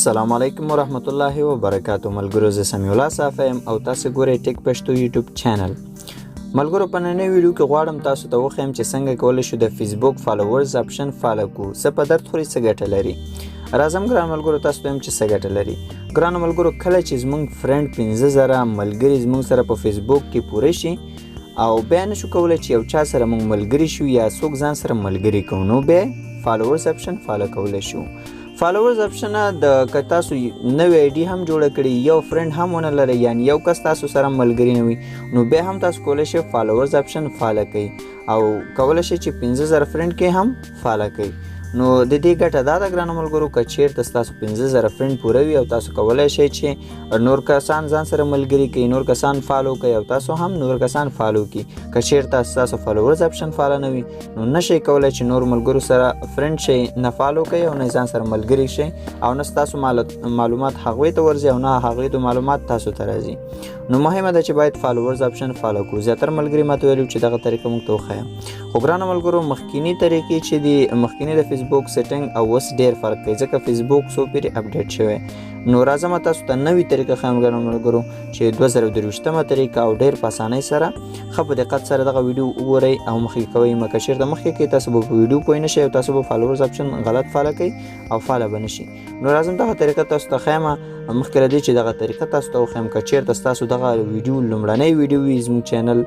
السلام علیکم ورحمت الله وبرکاتو ملګرو، زه سمیع الله صافی یم او تاسو ګورئ ټیک پښتو یوټیوب چینل. ملګرو، په نننۍ ویډیو کې غواړم تاسو ته وښیم چې څنګه کولی شو د فیسبوک followers option فعاله کړو، څه په درد خوري، څه ګټه لري. راځم ګران ملګرو، تاسو ته وایم چې څه ګټه لري. ګرانو ملګرو، کله چې زموږ friend 5000 ملګري زموږ سره په فیسبوک کې پوره شي او بیا نشو کولی چې یو چا سره موږ ملګري شو یا څوک ځان سره ملګري کوو، نو بیا followers option فعاله کولی شو. followers option د که تاسو نوې ID هم جوړه کړي، یو friend هم ونه لرئ، یعنی یو کس تاسو سره ملګری نه وي، نو بیا هم تاسو کولی شئ followers option فعاله کړئ او کولی شئ چې 5000 friend کې هم فعاله کړئ. نو د دې ګټه دا ده ګرانو ملګرو، که چیرته ستاسو 5000 friend پوره وي او تاسو کولی شئ چې نور کسان ځان سره ملګري کړئ، نور کسان follow کړئ او تاسو هم نور کسان follow کړئ. که چیرته ستاسو followers option فعاله نه وي، نو نشئ کولی چې نور ملګرو سره friend شئ، نه follow کړئ او نه ځان سره ملګري شئ او نه ستاسو معلومات هغوی ته ورځي او نه هغوی د معلومات تاسو ته راځي. نو مهمه ده چې باید followers option فعاله کړو. زیاتره ملګري ماته ویلي چې دغه طریقه موږ ته وښیه، خو ګرانو ملګرو، مخکینی طریقې چې دي، مخکینی د فیسبوک setting او اوس ډیر فرق کوي، ځکه فیسبوک څو پیرې update شوی. نو راځم تاسو ته نوې طریقه ښیم ګرانو ملګرو، چې 2023مه طریقه او ډیر په اسانۍ سره. ښه په دقت سره دغه ویډیو وګورئ او مخکې کوئ مه. که چېرته مخکې کوئ، تاسو به په ویډیو پوه نه شئ او تاسو به followers option غلط فعاله کوئ او فعاله به نه شي. نو راځم دغه طریقه تاسو ته ښیم. مخکې له دې چې دغه طریقه تاسو ته وښیم، که چېرته ستاسو دغه ویډیو لومړنۍ ویډیو وي زموږ چینل،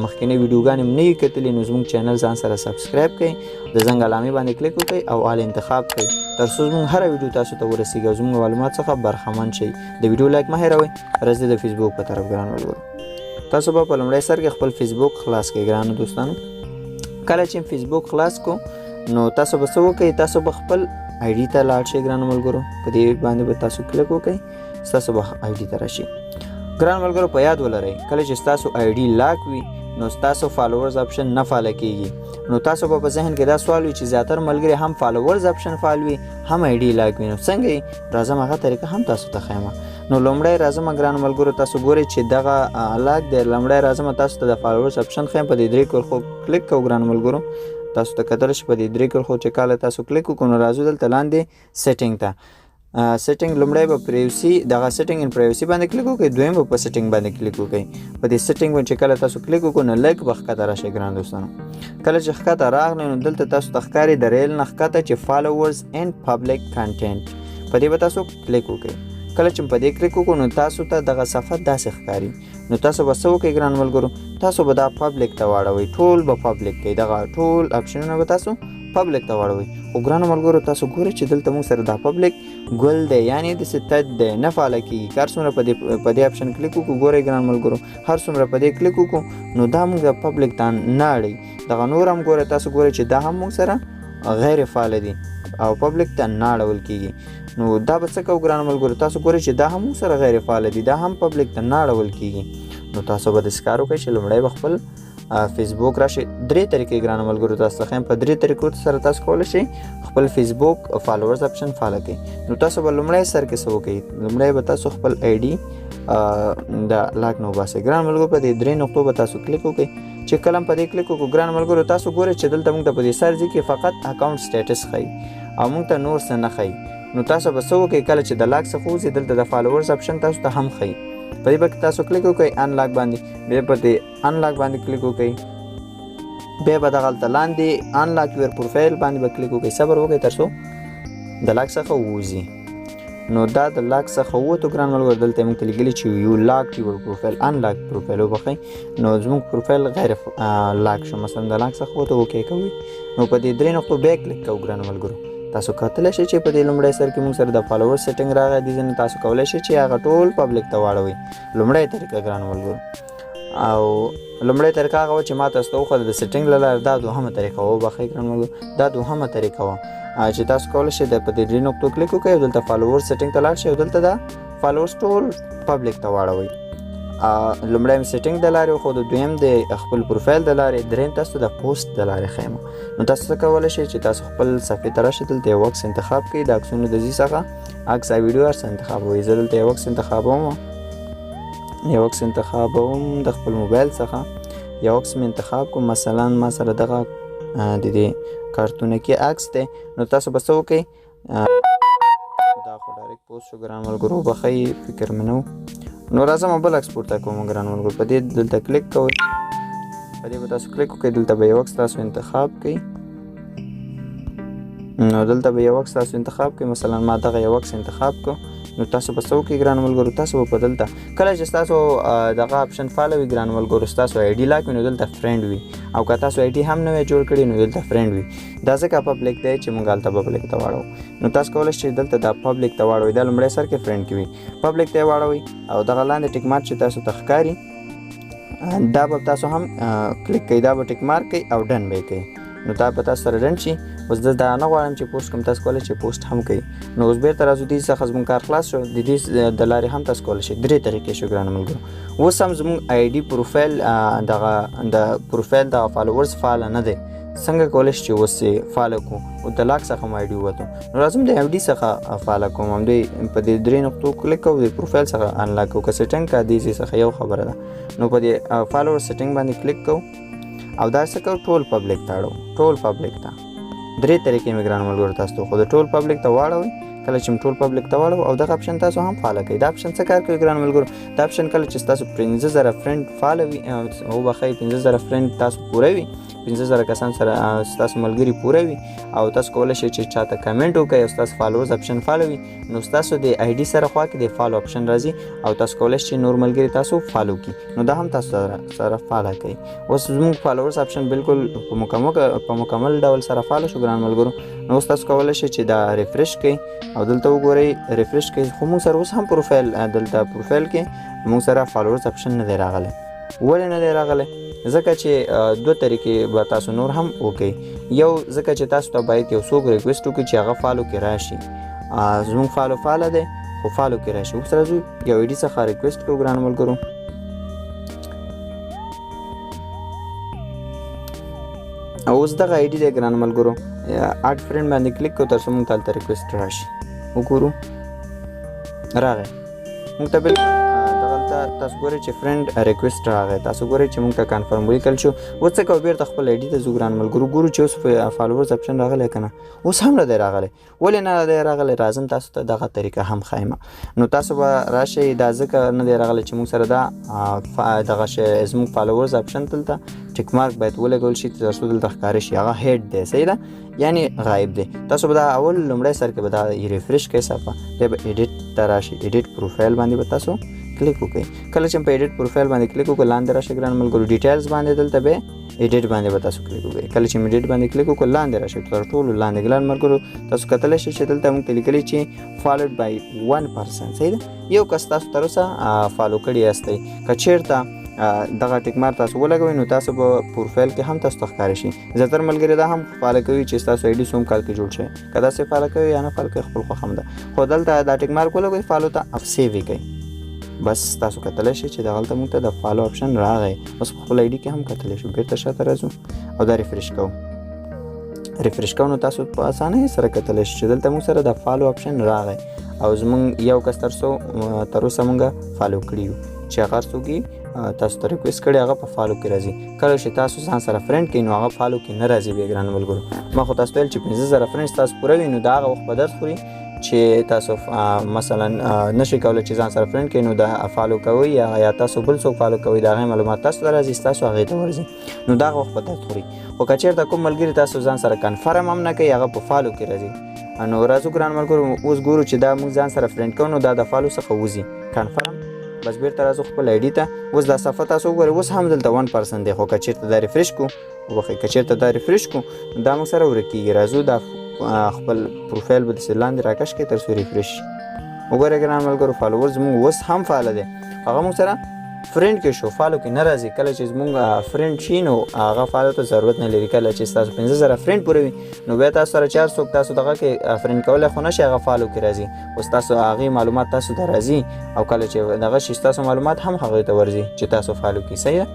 مخکینۍ ویډیوګانې مو نه وي کتلې، نو زموږ چینل ځان سره subscribe کړئ، د زنګ علامې باندې کلیک وکړئ او all انتخاب کړئ، تر څو زموږ هره ویډیو تاسو ته ورسیږي او زموږ معلومات څخه برخمن شئ. د ویډیو like مه هېروئ. راځئ د فیسبوک په طرف. ګران ملګرو، تاسو به په لومړی سر کې خپل فیسبوک خلاص کړئ. ګرانو دوستانو، کله چې فیسبوک خلاص کو، نو تاسو به څه وکړئ؟ تاسو به خپل ID ته لاړ شئ. ګرانو ملګرو، په دې باندې به تاسو کلیک وکړئ، ستاسو به ID ته راشي. ګران ملګرو، په یاد ولرئ، کله چې ستاسو ID lock وي، نو ستاسو followers option نه فعاله کیږي. نو تاسو به په ذهن کې دا سوال وي چې زیاتر ملګري هم followers option فعال وي، هم ID lock وي، نو څنګه یې؟ راځم هغه طریقه هم تاسو ته ښیم. نو لومړی راځم ګران ملګرو، تاسو ګورئ چې دغه lock دی. لومړی راځم تاسو ته د followers option ښیم. په دې درې کرښو کلیک کوو. ګران ملګرو، تاسو ته کتلی شئ، په دې درې کرښو چې کله تاسو کلیک وکړو، نو راځو دلته لاندې setting ته. setting لومړی به privacy، دغه setting and privacy باندې کلیک وکړئ، دویم به په setting باندې کلیک وکړئ. په دې setting باندې چې کله تاسو کلیک وکړو، نو لږ به ښکته راشئ. ګران دوستانو، کله چې ښکته راغلی، نو دلته تاسو ته ښکاري د ریل نه ښکته چې followers and public content، په دې به تاسو کلیک وکړئ. کله چې په دې کلیک وکړو، نو تاسو ته دغه صفحه داسې ښکاري. نو تاسو به څه وکړئ ګران ملګرو؟ تاسو به دا public ته واړوئ، ټول به public کړئ، دغه ټول option ونه به تاسو public ته واړوئ. خو ګرانو ملګرو، تاسو ګورئ چې دلته موږ سره دا public ګل دی، یعنی داسې تت دی، نه فعاله کیږي. که هر څومره په دې option کلیک وکړو، ګورئ ګران ملګرو، هر څومره په دې کلیک وکړو، نو دا موږ public ته نه اړوي. دغه نور هم ګورئ، تاسو ګورئ چې دا هم موږ سره غیر فعال دي او public ته نه اړول کیږي. نو دا به څه کوو ګرانو ملګرو؟ تاسو ګورئ چې دا هم موږ سره غیر فعال دي، دا هم public ته نه اړول کیږي. نو تاسو به داسې کار وکړئ چې لومړی به خپل فیسبوک راشي. درې طریقې ګرانو ملګرو تاسو ته ښیم. په درې طریقو سره تاسو کولی شئ خپل فیسبوک followers option فعاله کړئ. نو تاسو به لومړی سر کې څه وکړئ؟ لومړی به تاسو خپل ID د lock نه وباسئ. ګران ملګرو، په دې درې نقطو به تاسو کلیک وکړئ. چې کله په دې کلیک وکړو ګران ملګرو، تاسو ګورئ چې دلته موږ ته په دې سر ځای کې فقط account status ښیي او موږ ته نور څه نه ښیي. نو تاسو به څه وکړئ؟ کله چې د lock څخه ووځئ، دلته د followers option تاسو ته هم ښیي، په دې به تاسو کلیک وکړئ unlock باندې. بیا په دې unlock باندې کلیک وکړئ، بیا به دغلته لاندې unlock your profile باندې به کلیک وکړئ. صبر وکړئ تر څو د lock څخه ووځي. نو دا د lock څخه ووتو ګران ملګرو. دلته موږ ته لیکلي چې you lock your profile، unlock profile، وبخښئ. نو زموږ پروفایل غیر lock شو، مثلا د lock څخه ووتو، okay کوئ. نو په دې درې نقطو بیا کلیک کوو. ګرانو ملګرو، تاسو کتلی شئ چې په دې لومړی سر کې موږ سره د follower setting راغی دي. ځینې تاسو کولی شئ چې هغه ټول public ته واړوئ. لومړی طریقه ګرانو ملګرو، او لومړی طریقه هغه وه چې ما تاسو ته وښوده د setting له لارې. دا دوهمه طریقه وه، وبخښئ ګران ملګرو، دا دوهمه طریقه وه چې تاسو کولی شئ د په دې درې نقطو کلیک وکړئ او دلته follower setting ته لاړ شئ او دلته دا followers ټول public ته واړوئ. لومړی مې setting د لارې وښودو، دویم د خپل پروفایل د لارې، دریم تاسو د پوسټ د لارې ښیم. نو تاسو څه کولی شئ چې تاسو خپل صفحې ته راشئ، دلته یو عکس انتخاب کړئ، د عکسونو د ځای څخه عکس او ویډیو هر څه انتخابوئ. زه دلته یو عکس انتخابوم، یو عکس انتخابوم د خپل موبایل څخه، یو عکس مې انتخاب کوم. مثلا ما سره دغه د دې کارتونکي عکس دی. نو تاسو به څه وکئ؟ دا خو direct پوسټ شو ګران ملګرو، وبخښئ فکر مې نه و. نو راځم بل عکس پورته کوم ګران ملګرو. په دې دلته کلیک کوئ، په دې به تاسو کلیک وکړئ، دلته به یو عکس تاسو انتخاب کړئ. نو دلته به یو عکس تاسو انتخاب کړئ، مثلا ما دغه یو عکس انتخاب کړو. نو تاسو به څه وکړئ ګران ملګرو، تاسو به په دلته کله چې ستاسو دغه option فعال وي ګران ملګرو، ستاسو ID lock وي نو دلته friend وي، او که تاسو ID هم نوی جوړ کړي نو دلته friend وي. دا ځکه public دی چې موږ هلته public ته واړوو. نو تاسو کولی شئ چې دلته دا public ته واړوئ، دا لومړی سر کې friend کې وي، public ته یې واړوئ. او دغه لاندې tick mark چې تاسو ته ښکاري دا به تاسو هم کلیک کوئ، دا به tick mark کوئ او done به یې کوئ. نو دا به تاسو سره done شي. اوس زه دا نه غواړم چې پوسټ کوم، تاسو کولی شئ پوسټ هم کوئ. نو اوس بېرته راځو، دې څخه زموږ کار خلاص شو. د دې د لارې هم تاسو کولی شئ درې طریقې شو ګرانو ملګرو. اوس هم زموږ ID پروفایل، دغه د پروفایل دغه followers فعال نه دی، څنګه کولی شو چې اوس یې فعال کړو؟ او د lock څخه مو ID ووتو، نو راځم د ID څخه فعال کوم. همدې په دې درې نقطو کلیک کوو، د پروفایل څخه unlock کوو، که setting که دې ځای څخه یو خبره ده. نو په دې follower setting باندې کلیک کوو او دا څه کوو، ټول public ته اړوو، ټول public ته. درې طریقې مې ګرانو ملګرو تاسو ته وښودو. ټول public ته واړوئ، کله چې ټول public ته واړوو او دغه option تاسو هم فعال کړئ. دا option څه کار کوي ګرانو ملګرو؟ دا option کله چې ستاسو 5000 friend فعال وي، وبخښئ، 5000 friend تاسو پوره وي، 5000 کسان سره ستاسو ملګري پوره وي، او تاسو کولی شئ چې چاته کمنټ وکړئ او ستاسو followers option فعال وي، نو ستاسو د ID سره خوا کې د follow option راځي او تاسو کولی شئ چې نور ملګري تاسو follow کړي. نو دا هم تاسو سره فعال کړئ. اوس زموږ followers option بالکل په مکمل ډول سره فعال شو ګران ملګرو. نو اوس تاسو کولی شئ چې دا refresh کړئ او دلته وګورئ refresh کړئ، خو موږ سره اوس هم پروفایل، دلته پروفایل کې موږ سره followers option نه دی راغلی. ولې نه دی راغلی؟ ځکه چې دوه طریقې به تاسو نور هم وکئ. یو ځکه چې تاسو ته باید یو څوک request وکړي چې هغه follow کې راشي. زموږ follow فعاله دی خو follow کې راشي. اوس راځو یو ID څخه request کوو ګرانو ملګرو. او اوس دغه ID دی ګرانو ملګرو، add friend باندې کلیک کوو تر څو موږ ته هلته request راشي. وګورو راغی موږ ته بالکل دغلته تاسو ګورئ چې friend request راغی. تاسو ګورئ چې موږ ته confirm ولیکل شو. اوس څه کوو، بېرته خپل ID ته ځو ګران ملګرو، ګورو چې اوس followers option راغلی که نه. اوس هم نه دی راغلی. ولې نه دی راغلی؟ راځم تاسو ته دغه طریقه هم ښایم. نو تاسو به راشئ، دا ځکه نه دی راغلی چې موږ سره دا، دغه شی زموږ followers option دلته tick mark باید ولګول شي تر څو دلته ښکاره شي. هغه hide دی، صحیح ده، یعنی غایب دی. تاسو به دا اول لومړی سر کې به دا refresh کړئ صفحه، بیا به edit ته راشئ، edit profile باندې به تاسو کلیک وکړئ. کله چې په edit profile باندې کلیک وکړئ، لاندې راشئ ګران ملګرو، details باندې دلته به edit باندې به تاسو کلیک وکړئ. کله چې edit باندې کلیک وکړئ، لاندې راشئ تر ټولو لاندې ګران ملګرو، تاسو کتلی شئ چې دلته موږ ته لیکلي چې followed by 1 person، صحیح ده. یو کس تاسو تر اوسه follow کړي یاستئ. که چېرته دغه tick mark تاسو ولګوئ نو تاسو به پروفایل کې هم تاسو ته ښکاره شي. زیاتره ملګري دا هم فعاله کوي چې ستاسو ID څوم کال کې جوړ شي، که داسې فعاله کوي یا نه فعاله کوي خپل خوښه هم ده، خو دلته دا tick mark ولګوئ follow ته او save یې کړئ. بس تاسو کتلی شئ چې دغلته موږ ته د follow option راغی. اوس په خپل ID کې هم کتلی شو. بېرته شاته راځو او دا refresh کوو. refresh کوو نو تاسو په اسانۍ سره کتلی شئ چې دلته موږ سره د follow option راغی او زموږ یو کس تر اوسه موږ follow کړي یو چې هغه څوک یې، تاسو ته request کړی هغه په follow کې راځي. کله چې تاسو ځان سره friend کړئ نو هغه follow کې نه راځي. بیا ګرانو ملګرو، ما خو تاسو ته ویل چې 5000 friend تاسو پوره وي نو دا هغه وخت به درس خوري چې تاسو مثلا، نشئ کولی چې ځان سره friend کړئ نو دا follow کوئ یا تاسو بل څوک follow کوئ، د هغې معلومات تاسو ته راځي، ستاسو هغې ته ورځي، نو دا هغه وخت به درس خوري. خو که چېرته کوم ملګري تاسو ځان سره confirm هم نه کوي هغه په follow کې راځي. نو راځو ګران ملګرو، اوس ګورو چې دا موږ ځان سره friend کوو نو دا د follow څخه وځي confirm. بس بېرته راځو خپل ID ته. اوس دا صفحه تاسو وګورئ، اوس هم دلته 1 person دی، خو که چېرته دا refresh کړو، وبخښئ، که چېرته دا refresh کړو دا موږ سره ورکېږي. راځو دا خپل پروفایل به داسې لاندې راکش کړئ تر څو refresh شي. وګورئ ګران ملګرو، followers زموږ اوس هم فعاله دی، هغه موږ سره friend کې شو، follow کې نه راځي. کله چې زموږ friend شي نو هغه follow ته ضرورت نه لري. کله چې ستاسو 5000 friend پوره وي نو بیا تاسو سره چې هر څوک تاسو دغه کې، friend کولی خو نه شي، هغه follow کې راځي. اوس تاسو هغې معلومات تاسو ته راځي او کله چې دغه شي ستاسو معلومات هم هغې ته ورځي چې تاسو follow کې، صحیح ده؟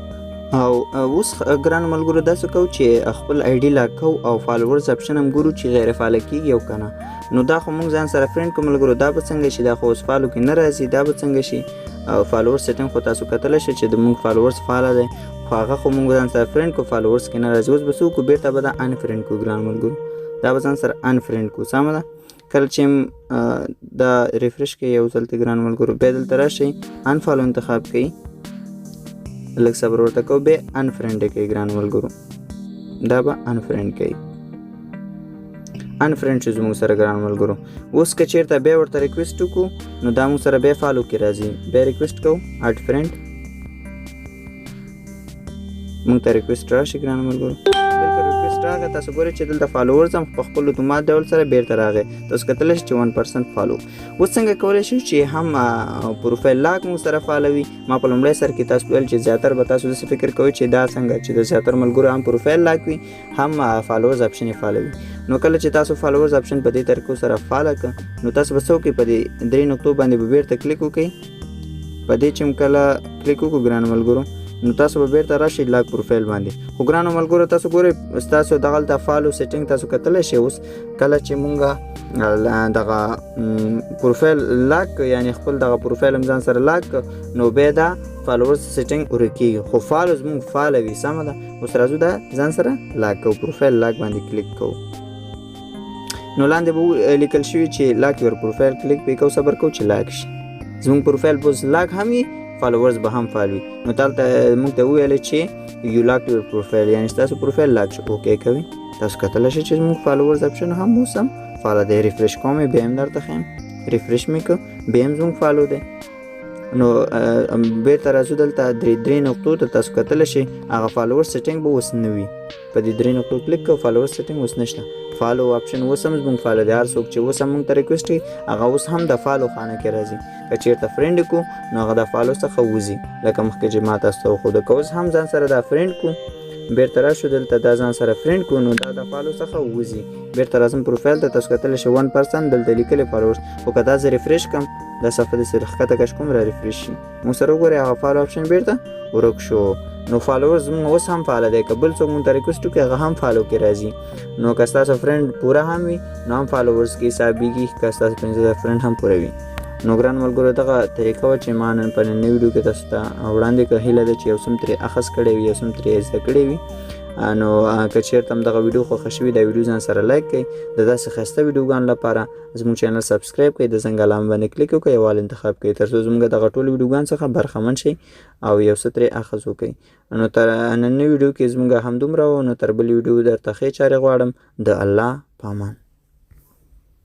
او اوس ګرانو ملګرو داسې کوو چې خپل ID lock کوو او followers option هم ګورو چې غیر فعاله کېږي او که نه. نو دا خو موږ ځان سره friend کوو ملګرو، دا به څنګه شي؟ دا خو اوس follow کې نه راځي، دا به څنګه شي؟ او followers setting خو تاسو کتلی شئ چې د موږ followers فعاله دی، خو هغه خو موږ ځان سره friend کوو، followers کې نه راځي. اوس به څه وکړو؟ بېرته به دا unfriend کوو ګرانو ملګرو، دا به ځان سره unfriend کوو، سمه ده؟ کله چې دا refresh کوي یو ځل ته ګران ملګرو، بیا دلته راشئ unfollow انتخاب کړئ، لږ صبر ورته کوو، بیا unfriend کوي ګران ملګرو، دا به unfriend کوي. unfriend شو زموږ سره ګران ملګرو. اوس که چېرته بیا ورته request وکړو نو دا موږ سره بیا follow کې راځي، بیا request کوو add friend، موږ ته request راشي ګران ملګرو. بالکل request راغی، تاسو ګورئ چې دلته followers هم په خپل اتومات ډول سره بیرته راغی. تاسو کتلی شئ چې 1% follow. اوس څنګه کولی شو چې هم profile lock موږ سره follow وي؟ ما په لومړی سر کې تاسو ویل چې زیاتر به تاسو داسې فکر کوئ چې دا څنګه چې د زیاتر ملګرو هم profile lock وي هم followers option یې follow وي. نو کله چې تاسو followers option په دې طریقو سره فعاله کړه نو تاسو به څه وکړئ، په دې درې نقطو باندې به بیرته کلیک وکړئ. په دې چې کله کلیک وکړو ګرانو ملګرو نو تاسو به بیرته راشئ lock profile باندې. خو ګرانو ملګرو تاسو ګورئ ستاسو دغلته follow setting تاسو کتلی شئ. اوس کله چې مونږ دغه profile lock یعنی خپل دغه پروفایل هم ځان سره lock نو بیا دا followers setting ورکېږي، خو follow زموږ فعاله وي. سمه ده، اوس راځو دا ځان سره lock کوو، profile lock باندې کلیک کوو. نو لاندې به لیکل شوي چې lock your profile، کلیک پرې کوو، صبر کوو چې lock شي. زموږ پروفایل به اوس lock هم وي، followers به هم فعال وي. نو دلته موږ ته وویل چې you lock your profile، یعنی ستاسو profile lock شو. okay کوي، تاسو کتلی شئ چې زموږ followers option هم اوس هم فعاله دی. refresh کوم یې، بیا هم درته ښیم، refresh مې کړ، بیا هم زموږ follow دی. نو بیرته راځو دلته درې نقطو ته، تاسو کتلی شئ هغه follower setting به اوس نه وي. په دې درې نقطو کلیک کوو، follower setting اوس نشته. follow option اوس هم زموږ فعاله دی، هر څوک چې اوس هم موږ ته request کوي هغه اوس هم د follow خانه کې راځي. که چېرته friend کو نو هغه د follow څخه وځي، لکه مخکې چې ما تاسو ته وښوده. که اوس هم ځان سره دا friend کو، بیرته راشو دلته دا ځان سره friend کو نو دا د follow څخه وځي. بیرته راځم پروفایل ته، تاسو کتلی شئ 1% دلته لیکلی followers. خو که دا زه refresh کړم دا صفحه داسې ښکته کش کوم را refresh شي، موږ سره وګورئ هغه follow option بیرته ورک شو. نو followers زموږ اوس هم فعاله دی، که بل څوک موږ ته request وکړي هغه هم follow کې راځي. نو که ستاسو friend پوره هم وي نو هم followers کې حسابېږي، که ستاسو 5000 friend هم پوره وي. نو ګران ملګرو دغه طریقه وه چې ما نن په نننۍ ویډیو کې تاسو ته وړاندې کړه. هیله ده چې یو څه ترې اخذ کړی وي، یو څه ترې زده کړی وي. نو که چېرته هم دغه ویډیو خوښه شوي دا ویډیو ځان سره like کړئ. د داسې ښایسته ویډیوګانو لپاره زموږ channel subscribe کړئ، د زنګ علامه باندې کلیک وکړئ او all انتخاب کړئ تر څو زموږ دغه ټولو ویډیوګانو څخه برخمن شئ او یو څه ترې اخذ وکړئ. نو تر نننۍ ویډیو کې زموږ همدومره و. نو تر بلې ویډیو درته ښې چارې غواړم. د الله په امان.